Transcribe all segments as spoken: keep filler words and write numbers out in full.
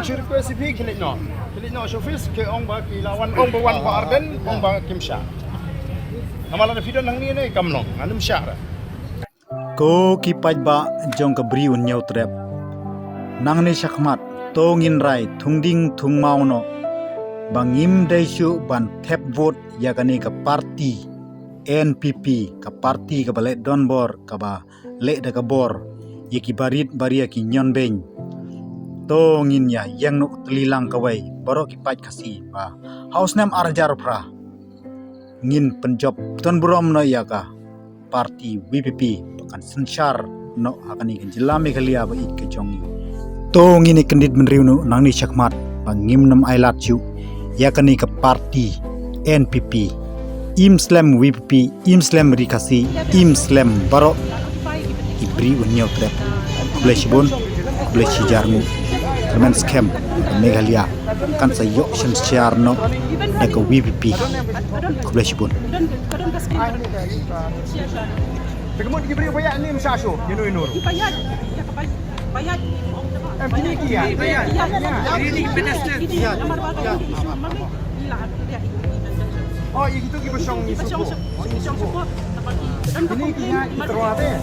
Shu request ïa phi, khie leit noh. Khie leit noh sha office, ki ong ba ki la wan, ong ba wan ba Ardent, ong ba kim shah. Namar lada phi don hangne ne kam long, ngam shah re. Ko ki paidbah jong ka Bri u Hynñiewtrep. Nangne shakhmat, to ngin rai thung ding thung maw noh ba ngim dei shuh ban thep vote ïa kane ka party N P P, ka party kaba leh donbor, kaba leh da ka bor ïa ki barit baria ki ñion beiñ. To ngin ïa ïeng noh tylli lang kawei baroh ki paid Khasi ba ha u snem ar hajar phra ngin pynjop ton burom noh ïa ka party V P P ba kan synshar noh ha kane ka jylla Meghalaya ba ïeit ka jong ngi. To ngin ïa kyndit bynriew noh nangne shakhmat ba ngim nym ailad shuh ïa kane ka party N P P. Im slem V P P, im slem Ri Khasi, im slem baroh ki Bri u Hynñiewtrep. Khublei shibun, khublei shihajar nguh. Kyrmen skhem Meghalaya kan sa ïoh synshar noh da ka V P P. Khublei shibun. Te ka mut ki briew ba ïaid ym shah shuh, ïa no ïa no ruh. Em, kine ki ïaid, ba ïaid, ïaid. Oh, ïa kito kiba shong ngi sngewthuh. Kine ki ïaid ki tyrwa te.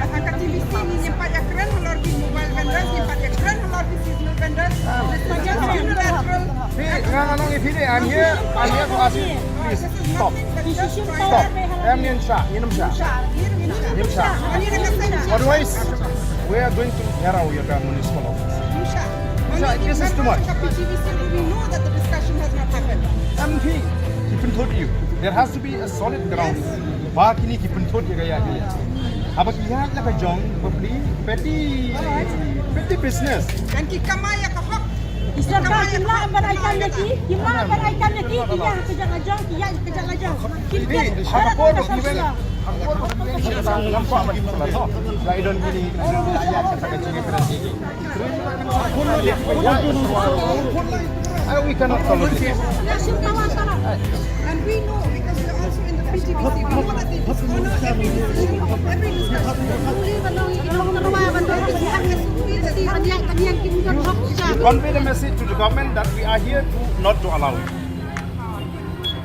Ha ka T V C ngin ïa pat ïa kren halor ki mobile vendors, ngin ïa pat ïa kren halor ki seasonal vendors. This is just unilateral. Phi, nga, nga ong ïa phi de, I'm here, I'm here to ask you, please, stop. Stop. Em, ngin shah, ngin ym shah. Ngin ym shah. Otherwise, we are going to gherao ïa ka municipal office. Shah, this is too much. We know that the discussion has not happened. Em, phi, ki pynthut ïa u. There has to be a solid ground. Ba kine ki pynthut ïa ka ïa ki. Haba ki ïaid la ka jong, ba phi, petty, petty business. Kan ki kamai ïa ka hok. Ki sorkar kim lah ban ai kam ïa ki, kim lah ban ai kam ïa ki, ki ïaid ka jong la jong, ki ïaid ka jong la jong. Ki ïaid ka jong la jong. Phi, ha ka por ba ki wan, ha ka por ba ki wan, ngam kwah ba ki wan la jong. Lai don kine, ïaid ka jong la jong. We cannot tolerate. And we know, because we're also in the P T V C, we know that they dishonor every decision, every discussion. You convey the message to the government that we are here to not to allow it.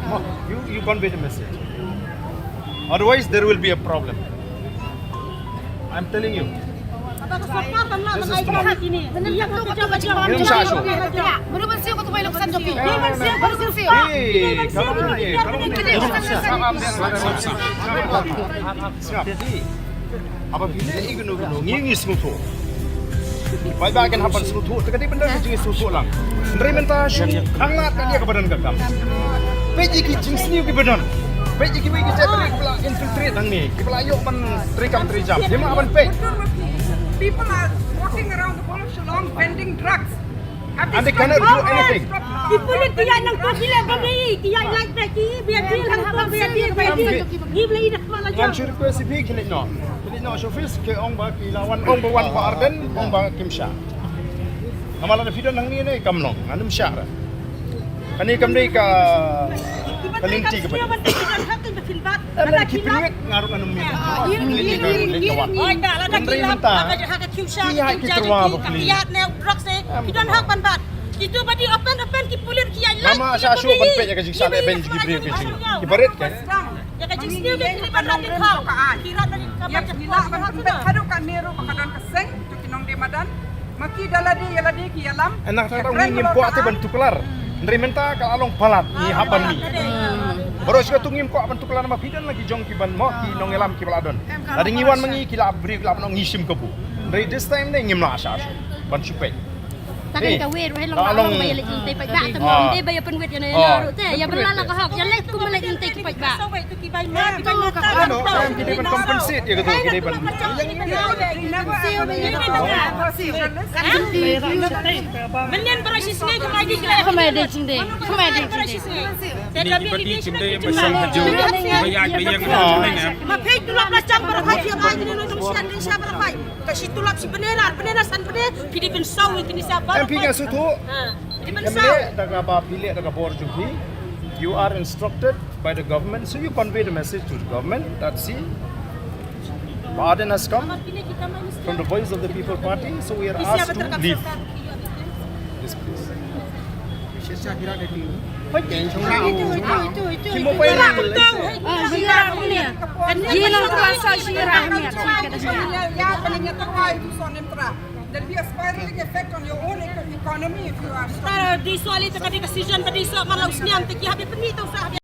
No, you, you convey the message. Otherwise, there will be a problem. I'm telling you. This is too much. Ngin ym shah shuh. Haba phi leh ïa kino kino, ngi ngi sngewthuh. Paidbah kin hap ban sngewthuh, te ka dei ban don ka jingsngewthuh lang. Hynrei mynta shu khang lad ka dei kaba don ka kam. Peit ïa ki jingsniew kiba don. Peit ïa kiwei ki jaitbynriew kiba la infiltrate hangne, kiba la ïoh ban trei kam trei jam. Ki ma ban peit. People are walking around the whole of Shillong vending drugs. And they cannot do anything. Ki pulit ki ïa nang ko ki leh ba ngi, ki ïa lait ba ki, ba ki leh ba ki, ba ki. Ngi blei dah ma la jam. Ngan shu request ïa phi, khie leit noh. Khie leit noh sha office, ki ong ba ki la wan, ong ba wan ba Ardent, ong ba kim shah. Namar lada phi don hangne ne kam long, ngam shah re. Kane kam dei ka, ka lynti ka pynïaid. Em, ki pynïaid nga ruh ngan ym mih. Hynrei mynta ki ïaid ki tyrwa ba phi. Ki don hok ban bat. Kito ba dei open open ki pulit ki ïaid lait. Ngam shah shuh ban peit ïa ka jingshah lehbeiñ jong ki briew ki jing, ki barit ka. Ïa ka jingsniew ki ban rat ki khaw. Ki rat ban ki khaw. Ïa ki lah ban pynpeit haduh katne ruh ba ka don ka seng, to ki nongdie madan. Ma ki da lade ïa lade ki ïalam. Nangta tang ngi ngim kwah te ban tuklar. Hynrei mynta ka la long palat ngi hap ban mih. Baroh shi katta ngim kwah ban tuklar, ma phi don la ki jong ki ban mo ki nongïalam kiba la don. Lada ngi wan ma ngi ki la briew ki la ban ong ngi shim kabu. Hynrei this time ne ngim lah shah shuh ban shu peit. Takkan ka wer wei long long ba ïa leit ïing tei paidbah, te mo ym dei ba ïa pynwit ïa na ïa na ruh te, ïa pynlait la ka hok, ïa leit kum leit ïing tei ki paidbah. Ki dei ban compensate ïa kato, ki dei ban. Mynnin baroh shi sngi ka mai dei, ka mai dei jingdei, ka mai dei jingdei. Te ka mai dei jingdei ba shong ha jong ba ïaid ba ïeng ha jong ne. Ma phi tulop la chang baroh phai, phi mai dei nong shan dei sha baroh phai. Ka shi tulop shi bnai lar bnai lar san bnai, phi dei ban saw ïa kine sha baroh phai. Em, phi ka shu tu. Ha, phi dei ban saw. Em, da kaba phi leh da ka bor jong phi. You are instructed by the government, so you convey the message to the government that, see, Ardent has come from the Voice of the People Party, so we are asked to leave. Yes, please. There'll be a spiraling effect on your own eco- economy if you are stopping.